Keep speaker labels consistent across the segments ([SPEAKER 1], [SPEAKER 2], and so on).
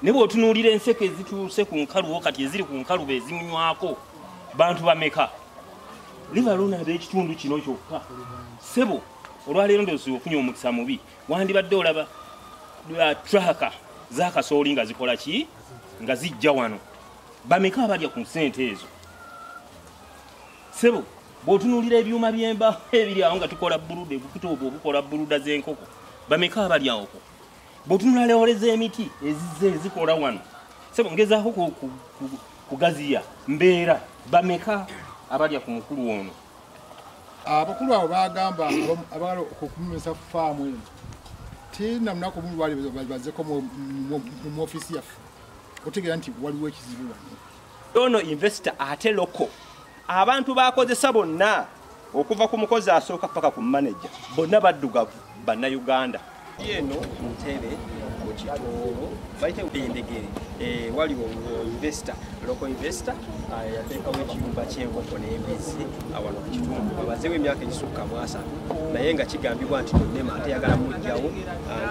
[SPEAKER 1] Ne bw'otunuulira enseke ezituuse ku nkalubo kati eziri ku nkalubo ezimunywako bantu bameka? Libalona ab'ekitundu kino kyokka. Ssebo, olwaleero ndowooza ofunye omukisa mubi, wandibadde olaba traka z'akasooli nga zikola ki? Nga zijja wano. Bameka abalya ku ssente ezo? Ssebo, bw'otunuulira ebyuma by'embaawo ebiri awo nga tukola buluda, obukuta obwo obukola buluda z'enkoko, bameka abali awo? Bw'otunula loole z'emiti ezizze ezikola wano, ssebo ngezaako kugaziya mbeera, bameka abalya ku mukulu ono?
[SPEAKER 2] Abakulu abo bagamba abagala okumumesa faamu eno tina munaku omu lwali bazzeko mu ofiisi yaffe otegeera nti waliwo ekizibu wano.
[SPEAKER 3] Ono investor ate loko abantu bakozesa bonna okuva ku mukozi asooka paka ku manager bonna baddugavu bannayuganda. Eno Ntebe mu Kitooro bayite Bendegere, waliwo investor, local investor yateekawo ekiyumba ky'enkoko n'embizzi wano ku kitundu. Abazeewo emyaka egisukka mu 30, naye nga kigambibwa nti NEMA ate yagala mujjawo,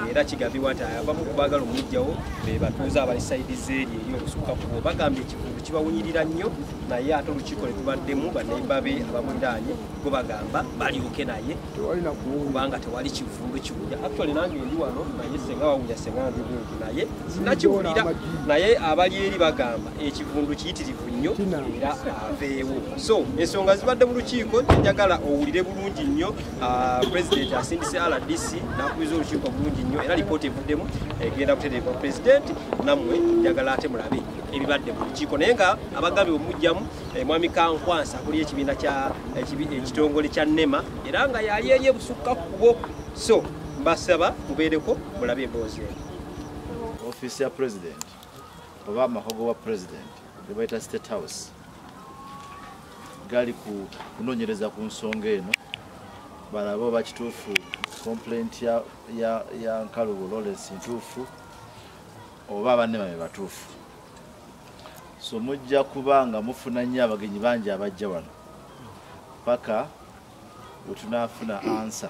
[SPEAKER 3] era kigambibwa nti abamu ku baagala omujjawo be batuuze abali sayidi z'eri eri obusukka ku bo. Bagambye ekivundu kibawunyirira nnyo, naye ate olukiiko lwe tubaddemu bannemba be abamuliraanye bo bagamba balyoke naye kubanga tewali kivundu kiwunya. Actually nange ndi wano naye senga wawunya senga ndi bungi naye sinakiwulira, naye abali eri bagamba ekivundu kiyitirivu nnyo era aveewo. So ensonga zibadde mu lukiiko, njagala owulire bulungi nnyo. President asindise RDC n'akubiriza olukiiko bulungi nnyo, era lipooti evuddemu egenda kutereebwa president. Nammwe njagala ate mulabe ebibadde mu lukiiko, naye nga abagambye omujjamu mwami Kankwansa akuli ekibiina kya ekitongole kya NEMA era nga yali eri ebusukka kubo. So mbasaba mubeereko mulabe emboozi eno.
[SPEAKER 4] Ofiisi ya president oba amakogo wa president ge bayita State House gali ku kunoonyereza ku nsonga eno, balabe oba kituufu complaint ya Nkalubo Lawrence ntuufu oba abannema be batuufu. So mujja kuba nga mufuna nnyo abagenyi bangi abajja wano paka bwe tunaafuna ansa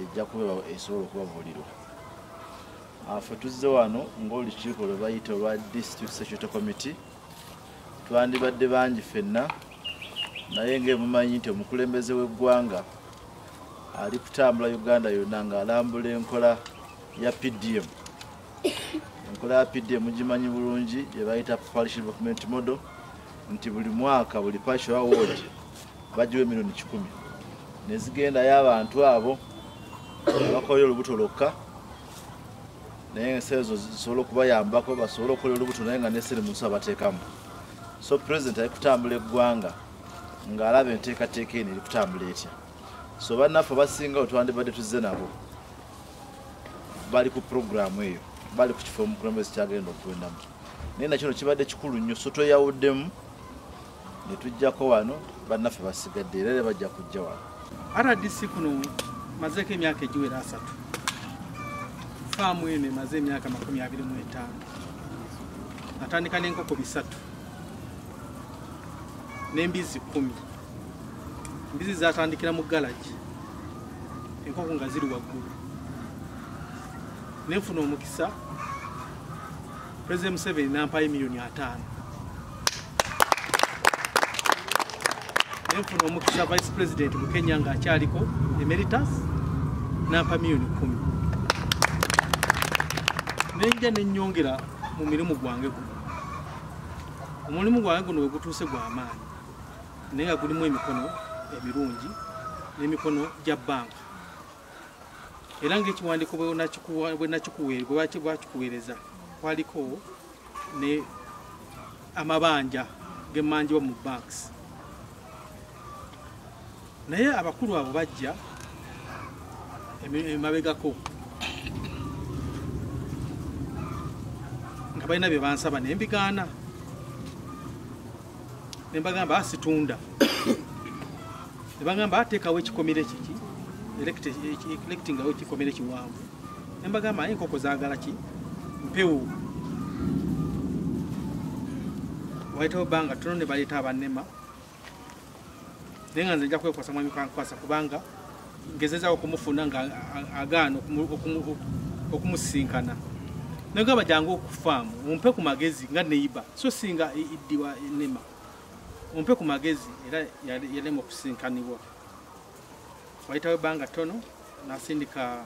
[SPEAKER 4] ejja kuba esobola okubabuulirwa. Ffe tuzze wano ng'olukiiko lwe bayita olwa District Security Committee, twandibadde bangi ffenna, naye ng'emumanyi nti omukulembeze w'eggwanga ali kutambula Uganda yonna ng'alambula enkola ya PDM. Enkola ya PDM mugimanyi bulungi gye bayita Parish Development Model, nti buli mwaka buli parish oba ward bagiwa emiliyoni 100 ne zigendayo abantu abo abakolera olubuto lwokka, naye ensi ezo zisobola okubayambako basobole okukolera olubuto naye nga n'essente mu nsi abateekamu. So president ali kutambula eggwanga ng'alaba enteekateeka eno eri kutambula etya. So bannaffe abasinga twandibadde tuzze nabo bali ku puroguraamu eyo, bali ku kifo omukulembeze kyagenda okugendamu, naye nakino kibadde kikulu nnyo. So tweyawuddemu ne tujjako wano, bannaffe basigadde era bajja kujja wano.
[SPEAKER 5] RDC kuno mazeeko emyaka egiwera 3. Faamu eno emaze emyaka 25. Natandika n'enkoko 3 n'embizzi 10. Embizzi zatandikira mu galagi, enkoko nga ziri waggulu. Nenfuna omukisa President Museveni n'ampayo miliyoni 5. Nenfuna omukisa Vice President mu Kenya ng'akyaliko Emeritus n'ampa miliyoni 10. Nenja nennyongera mu mirimu gwange guno. Omulimu gwange guno we gutuuse gwa maanyi, naye nga gulimu emikono emirungi n'emikono gya banka. Era ng'ekiwandiiko bwe nakikuweereza kwaliko ne amabanja gemmanjibwa mu banks. Naye abakulu abo bajja emabegako nga balina bye bansaba ne mbigaana, ne mbagamba asitunda, ne bagamba ateekawo ekikomere kiki electingawo ekikomere kiwanvu, ne mbagamba enkoko zaagala ki mpewo. Wayitawo ebbanga ttono ne baleeta abannema, naye nga nze nja kwekwasa mwami Kankwasa kubanga ngezezaako okumufuna nga agaana okumusisinkana. Nagamba jangu okufaamu ompe ku magezi nga neiba so singa iddiwa nema ompe ku magezi era yalema okusinkanibwa. Wayitawo ebbanga ttono nasindika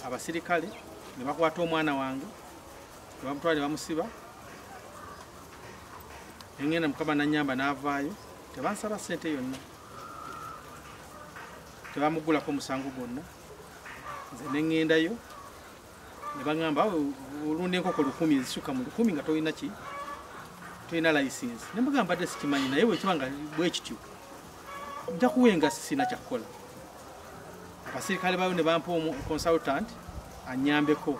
[SPEAKER 5] abasirikale ne bakwata omwana wange ne bamutwala ne bamusiba. Nengenda Mukama nanyamba n'avaayo, tebansaba ssente yonna, tebamugulako musango gwonna. Nze ne ŋŋendayo ne baŋŋamba olunda enkoko 1000 ezisukka mu 1000 nga tolina ki, tolina license. Ne mbagamba mbadde sikimanyi, naye bwe kiba nga bwe kityo nja kuwenga sina kyakukola. Abasirikale bayo ne bampa consultant anyambeko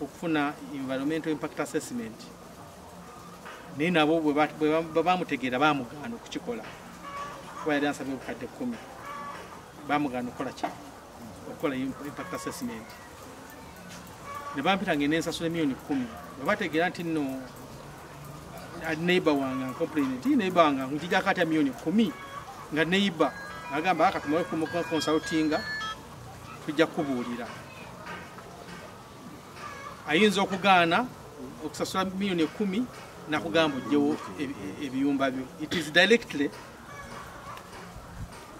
[SPEAKER 5] okufuna environmental impact assessment, naye nabo bwe bamutegeera bamugaana okukikola kuba yali ansabye obukadde 10 bamugaana okukola ki, okukola impact assessment. Ne bampita ngende nsasula miliyoni 10. Bwe bategeera nti nno neighbor wange ancomplain nti neighbor wange nkijjako atya miliyoni 10 nga neighbor agamba akatumale consultinga tujja kubuulira. Ayinza okugaana okusasula miliyoni 10 nakugamba ojjewo ebiyumba byo. It is directly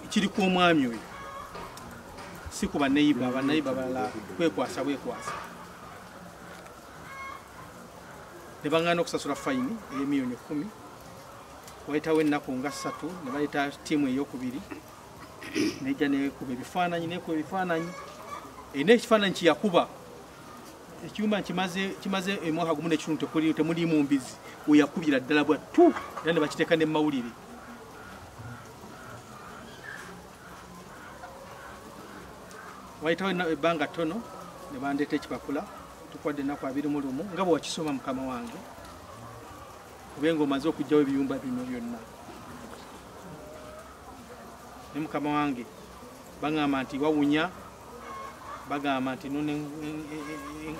[SPEAKER 5] kiri ku omwami oyo, si ku baneighbor. Baneighbor balala kwekwasa bwekwasa. Ne bagaana okusasula fayini ey'emiliyoni 10. Wayitawo ennaku nga 3 ne baleeta ttiimu ey'okubiri nejja nekuba ebifaananyi, nekuba ebifaananyi. Erina ekifaananyi kye yakuba ekyuma kimaze emwaka 1.5 temuliimu mbizi, we yakubira ddala bwa tu era ne bakiteeka ne mawulire. Wayitawo ebbanga ttono ne bandeeta ekipapula tukwadde ennaku 21 nga bwe wakisoma mukama wange, obe ng'omaze okuggyawo ebiyumba bino byonna. Ne mukama wange baŋŋamba nti wawunya, bagamba nti nno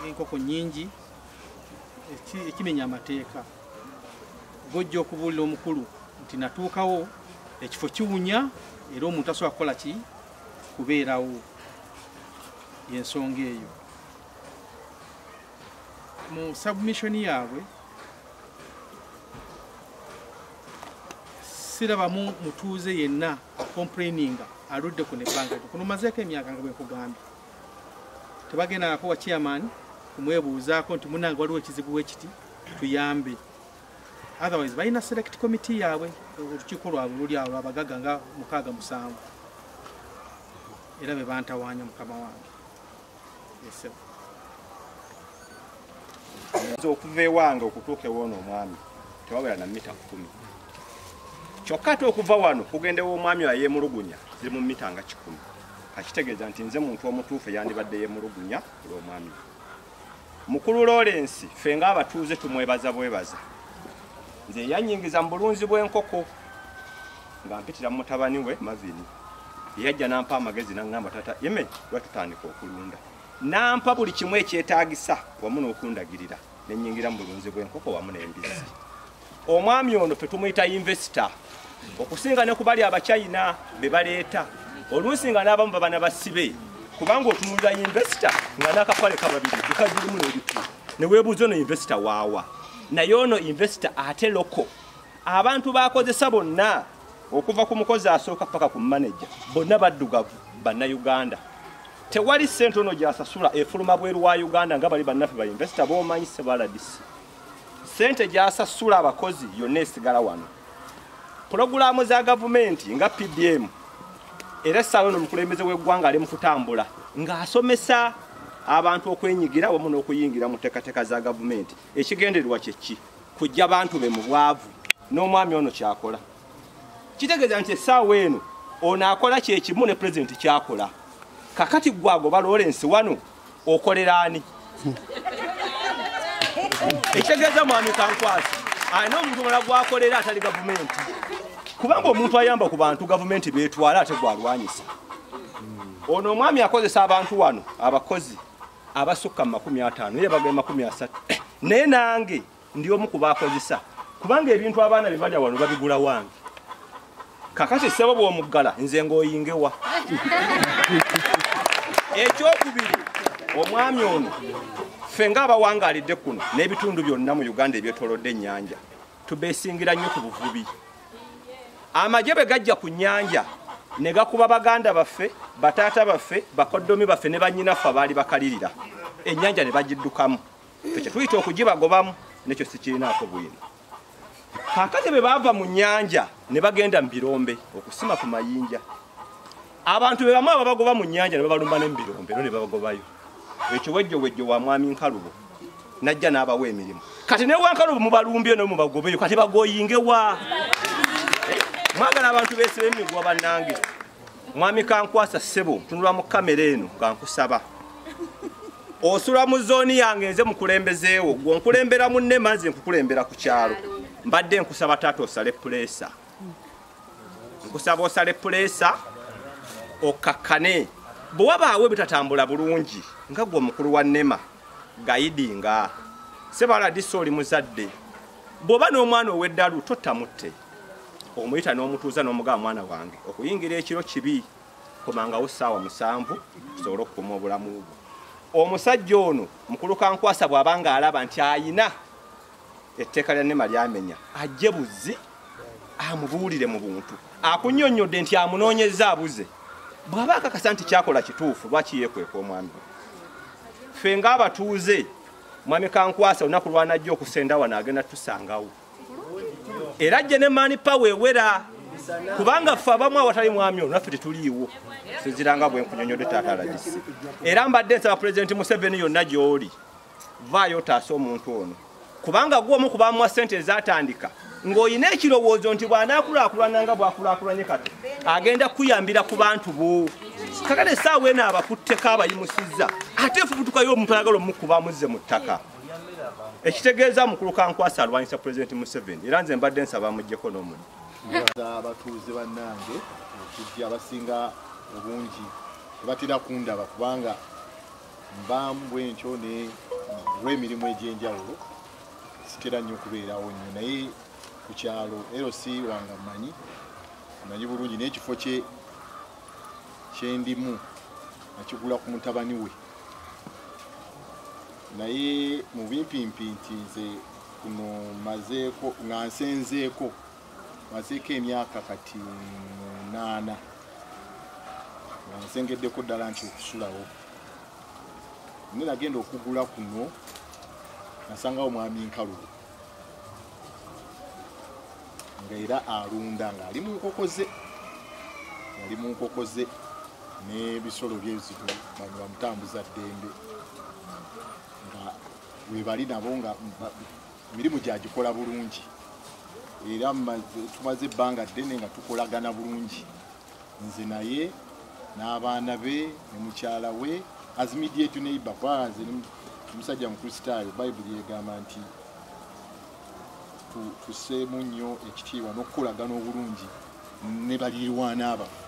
[SPEAKER 5] enkoko nnyingi, ekimenya amateeka. Gojja okubuulira omukulu nti natuukawo ekifo kiwunya era omuntu asobola kukola ki, kubeerawo. Y'ensonga eyo. Mu submission yaabwe sirabamu mutuuze yenna complaininga aludde kuno ebbanga kuno mazeeko emyaka nga bwe nkugambye. Tebagendangako wa chairman kumwebuuzaako nti munnange waliwo ekizibu bwe kiti tuyambe. Otherwise balina select committee yaabwe, olukiiko lwabwe luli awo abagagga nga 6 7 era be bantawaanya mukama wange. Yes.
[SPEAKER 3] Okuva ewange okutuuka ewoono omwami tewawera na mita 10. Kyokka ate okuva wano kugenda ew'omwami ayeemulugunya ziri mu mita nga 100. Akitegeeza nti nze muntu omutuufu yandibadde yeemulugunya olw'omwami. Mukulu Lawrence ffe ng'abatuuze tumwebaza bwebaza. Nze yannyingiza mu bulunzi bw'enkoko nga mpitira mu mutabani we Mavini. Yajja n'ampa amagezi n'aŋŋamba tata yeme lwaki tutandika okulunda. Nampa buli kimu ekyetaagisa wamu n'okundagirira ne nnyingira mu bulunzi bw'enkoko wamu n'embizzi. Omwami ono ffe tumuyita investor okusinga ne ku bali Abachina be baleeta. Oluusi nga n'abamu baba na basibe kubanga otunuulira investor nga n'akapale kababiri kazirimu n'ebitu ne weebuuza ono investor waawa. Naye ono investor ate loko abantu baakozesa bonna okuva ku mukozi asooka paka ku manager bonna baddugavu bannayuganda. Tewali ssente ono gy'asasula efuluma bweru wa Uganda nga bali bannaffe ba investor b'omanyi sebaladisi. Ssente gy'asasula abakozi yonna esigala wano. Pulogulaamu za gavumenti nga PDM era essaawa eno omukulembeze w'eggwanga ali mu kutambula ng'asomesa abantu okwenyigira wamu n'okuyingira mu nteekateeka za gavumenti. Ekigendererwa kye ki? Kujja bantu be mu bwavu. N'omwami ono ky'akola kitegeeza nti essaawa eno ono akola kye kimu ne pulezidenti ky'akola. Kakati ggwe agoba Lawrence wano okolera ani? Ekitegeeza mwami Kankwasi alina omuntu omulala gw'akolera atali gavumenti, kubanga omuntu ayamba ku bantu gavumenti beetwala ate gw'alwanyisa. Ono omwami akozesa abantu wano abakozi abasukka mu 50 ye bagamba 30, naye nange ndi omu ku baakozesa kubanga ebintu abaana bye balya wano babigula wange. Kakati ssebo bw'omuggala nze ng'oyingewa. Ekyokubiri, omwami ono ffe ng'abawangaalidde kuno n'ebitundu byonna mu Uganda ebyetoolodde ennyanja tubeesingira nnyo ku buvubi. Amagye bwe gajja ku nnyanja ne gakuba baganda baffe, bataata baffe, bakoddomi baffe ne bannyinaffe abaali bakalirira, ennyanja ne bagiddukamu. Ffe kye tuyita okugibagobamu nekyo sikirinaako bwino. Kaakati bwe baava mu nnyanja ne bagenda mu birombe okusima ku mayinja. Abantu be bamu ababagoba mu nnyanja ne babalumba ne mu birombe era ne babagobayo. Ekyo wejjo wa mwami Nkalubo najja n'abawa emirimu. Kati ne wa Nkalubo mubalumbye ne mubagobeyo, kati bagoyinge wa? Mwagala abantu beesibe emiguwa bannange. Mwami Kankwasa ssebo, tunula mu kamera eno nga nkusaba. Osula mu zooni yange nze mukulembezeewo, gwe nkulembera mu nnema nze nkukulembera ku kyalo. Mbadde nkusaba taata osale puleesa. Nkusaba osale puleesa okkakkane. Bwe wabaawo ebitatambula bulungi nga gwe omukulu wa nnema gayidinga. Ssebaladisi oli muzadde. Bw'oba n'omwana ow'eddalu tottamutte. Omuyita n'omutuuza n'omugamba mwana wange okuyingira ekiro kibi, komangawo ssaawa 7 tusobole okukuuma obulamu bwo. Omusajja ono mukulu Kankwasa bw'aba ng'alaba nti ayina etteeka lya nnema lyamenya, ajje buzzi amubuulire mu buntu, akunnyonnyodde nti amunoonyezza abuze. Bw'aba akakasa nti kyakola kituufu, lwaki yeekweka omwami we? Ffe ng'abatuuze, mwami Kankwasa olunaku lw'anajja okusenda wano agenda tusangawo. Era ajje ne maani power ewera, kubanga ffe abamu awatali mwami ono naffe tetuliiwo. Sinziranga bwe nkunyonnyodde taata Alagisi. Era mbadde nsaba Pulezidenti Museveni yonna gy'oli, vaayo otaase omuntu ono, kubanga gwe omu ku baamuwa ssente ezaatandika ng'olina ekirowoozo nti bw'anaakulaakulana nga bw'akulaakulanye kati agenda kuyambira ku bantu bo. Kakati essaawa eno abakutteko abayimusizza, ate efubutukayo omuntu ayagala omukuba amuzze mu ttaka. Ekitegeeza mukulu Kankwasa alwanyisa Pulezidenti Museveni, era nze mbadde nsaba amuggyeko n'omulimu.
[SPEAKER 6] Abatuuze bannange okujja abasinga obungi tebatera kundaba kubanga mbaamu bwentyo ne lw'emirimu egy'enjawulo sitera nnyo okubeerawo nnyo, naye ku kyalo LC wange mmanyi bulungi n'ekifo kye kyendimu nakigula ku mutabani we. Naye mu bimpimpi nti nze kuno mazeeko nga nsenzeeko mazeeko emyaka kati 8 nga nsengeddeko ddala nti okusulawo. Naye nagenda okugula kuno nasangawo mwami Nkalubo nga era alunda ng'ali mu nkoko ze, yali mu nkoko ze n'ebisolo by'ebizibu bano bamutambuza ddembe nga we bali nabo nga emirimu gyagikola bulungi. Era tumaze ebbanga ddene nga tukolagana bulungi nze naye n'abaana be ne mukyala we as immediate neighbor, kubanga nze omusajja Mukristaayo, Bayibuli egamba nti tusseemu nnyo ekitiibwa n'okukolagana obulungi ne balirwana abaffe,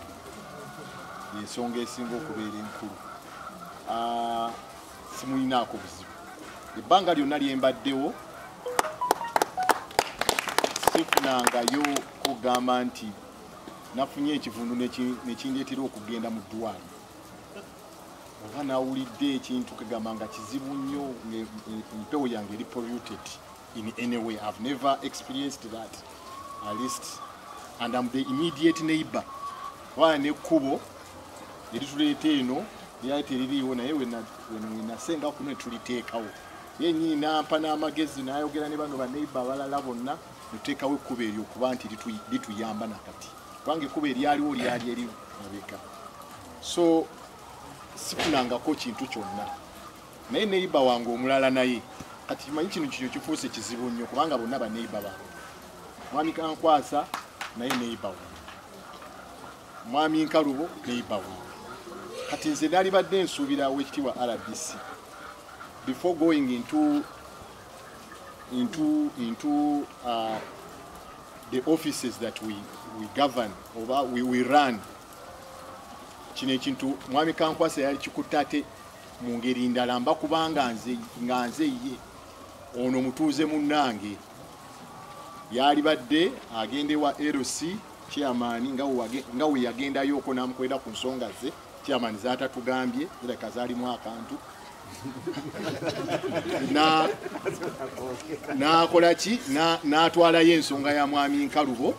[SPEAKER 6] ensonga esinga okubeera enkulu. Simulinaako buzibu. Ebbanga lyonna lye mbaddewo sifunangayo kugamba nti nafunye ekivundu nekindeetera okugenda mu ddwaliro, oba nawulidde ekintu kegamba nga kizibu nnyo empewo yange eri polluted in any way. I've never experienced that, at least, and I'm the immediate neighbor. Kubanga n'ekkubo erituleeta eno lyali teririiwo, naye wenasenga kuno netuliteekawo. Ye nnyini n'ampa n'amagezi n'ayogera ne bano baneighbor abalala bonna netuteekawo ekkubo eryo okuba nti lituyamba nakati, kubanga ekkubo eryaliwo lyali eri mabega. So sifunangako kintu kyonna. Naye neighbor wange omulala naye kati manyi kino kifuuse kizibu nnyo kubanga bonna baneighbor bange. Mwami Kankwasa naye neighbor wange, mwami Nkalubo neighbor wange. Kati nze nalibadde nsuubira owekitiibwa RDC before going into the offices that we govern oba we run. Kino ekintu mwami Kankwasa yali kikutte ate mu ngeri ndala mba kubanga nga nze ye ono mutuuze munnange yalibadde agende wa LC chairman nga we yagendayoko n'amukolera ku nsonga ze. Chairman zaatatugambye zireka zaalimu akantu n'akola ki, n'atwalayo ensonga ya mwami Nkalubo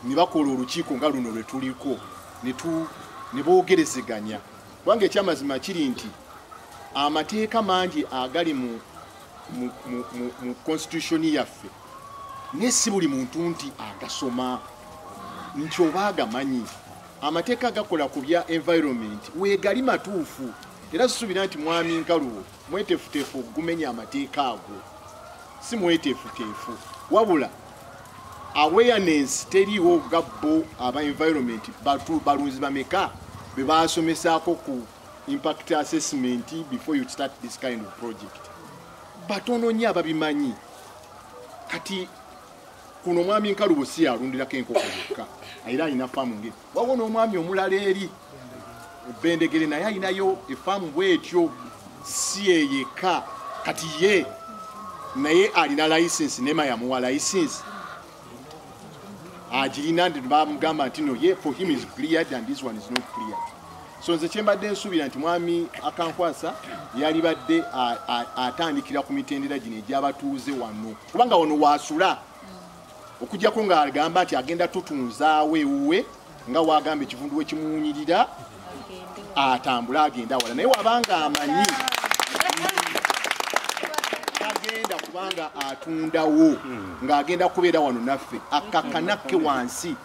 [SPEAKER 6] ne bakola olukiiko nga luno lwe tuliko ne boogerezeganya. Kubanga ekyamazima kiri nti amateeka mangi agali mu constitution yaffe naye si buli muntu nti agasoma nti oba agamanyi. Amateeka gakola ku bya environment weegali matuufu, era sisuubira nti mwami Nkalubo mweteefuteefu okugumenya amateeka ago, si mweteefuteefu, wabula awareness teriiwo nga bo aba environment balunzi bameka be basomesaako ku impact assessment before you start this kind of project. Batono nnyo ababimanyi. Kati kuno mwami Nkalubo si alundirako enkoko yokka, era alina faamu ngeri. Waliwo n'omwami omulala eri Bendegere naye alinayo efaamu bw'etyo, si ye yekka. Kati ye naye alina license, NEMA yamuwa license agirina, nti bamugamba nti no, ye for him is cleared and this one is not cleared. So nze kyembadde nsuubira nti mwami Akankwasa yalibadde atandikira ku mitendera gino egy'abatuuze wano, kubanga wano waasula, okuggyako ng'agamba nti agenda tutunzaawo ewuwe nga wagamba ekivundu we kimuwunyirira atambule agenda awala, naye wabanga amanyi agenda kubanga atundawo ng'agenda kubeera wano naffe akakanakke wansi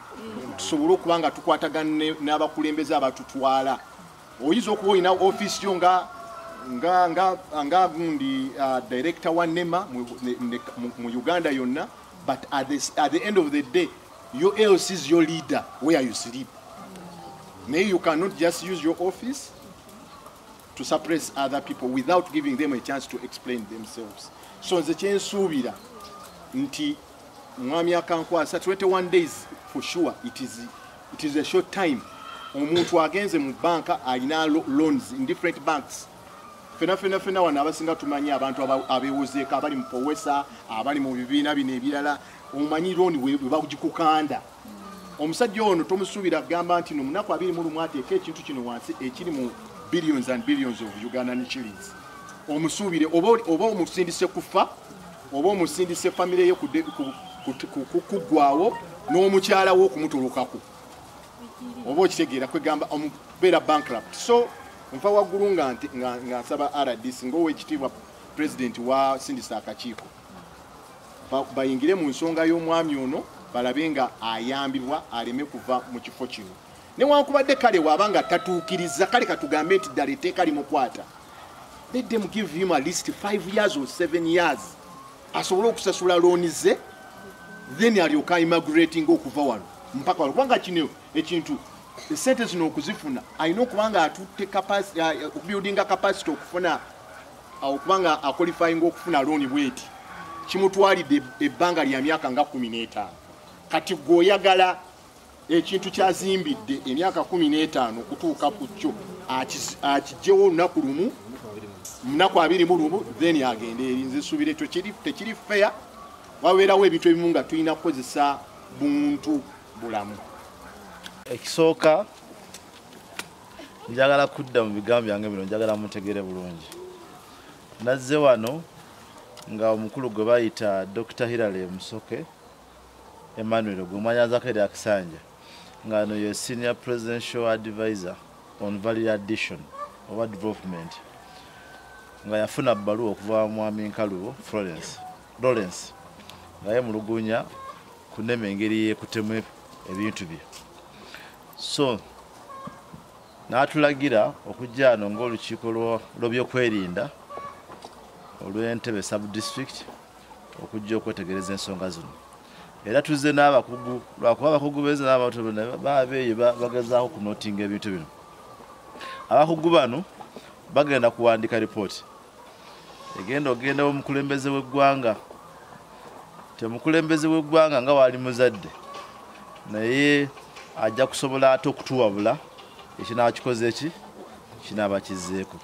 [SPEAKER 6] tusobole okuba nga tukwatagana n'abakulembeze abatutwala. Oyinza okuba olina ofiisi yo nga gundi director wa NEMA mu Uganda yonna, but at the end of the day your LC is your leader where you sleep. Nay, you cannot just use your office to suppress other people without giving them a chance to explain themselves. So nze kyensuubira nti mwami Akankwasa 21 days for sure, it is a short time. Omuntu agenze mu banka alina loans in different banks. Fena fena fena wano abasinga tumanyi abantu abeewozeeko abali mu powesa, abali mu bibiina bino ebirala, omanyi loan we bagikukanda. Omusajja ono tomusuubira kugamba nti no munaku 21 ateeka ekintu kino wansi ekiri mu billions and billions of Ugandan shillings. Omusuubire oba omusindise kufa, oba omusindise famire ye kuggwawo n'omukyala we okumutolokako, oba okitegeera kwegamba omubeera bankrupt. So nfa waggulu nga nsaba RDC ng'owekitiibwa president wa sindisa akakiiko bayingire mu nsonga y'omwami ono balabe nga ayambibwa aleme kuva mu kifo kino. Newankubadde kale wabanga tatuukiriza, kale katugambe nti ddala etteeka limukwata, let them give him at least 5 years or 7 years asobole okusasula looni ze, then alyoka immigrating okuva wano mpaka wano. Kubanga kino ekintu esente zino okuzifuna alina okuba nga atutte okubuildinga capacity okufuna, okuba nga aqualifying okufuna looni bweti kimutwalidde ebbanga lya myaka nga 15. Kati gwe oyagala ekintu kyazimbidde emyaka 15 okutuuka ku kyo akiggyewo olunaku lumu, munaku 21, then agende eri. Nze nsuubira ekyo tekiri fair. Wabeerawo ebintu ebimu nga tulina kukozesa buntu bulamu.
[SPEAKER 4] Ekisooka njagala kudda mu bigambo byange bino, njagala mutegere bulungi. Nazze wano nga omukulu gwe bayita Dr. Hilary Musoke Emmanuel gwe mwanyanzako eri Akisanja, nga ano ye senior presidential advisor on value addition oba development, nga yafuna bbaluwa okuva mu mwami Nkalubo Florence Lawrence nga yemulugunya ku NEMA engeri yekutemu ebintu bye. So n'atulagira okujja ano ng'olukiiko lw'ebyokwerinda olw'Entebbe sub-district okujja okwetegereza ensonga zino. Era tuzze n'abakugu, lwakuba abakugu beza n'abantu babeeyo bagezaako kunotinga ebintu bino. Abakugu bano bagenda kuwandika ripooti egenda ogenda omukulembeze w'eggwanga. Temukulembeze w'eggwanga nga wali muzadde, naye ajja kusobola ate okutuwabula ekinaakikoze eki kinaaba kizzeeko.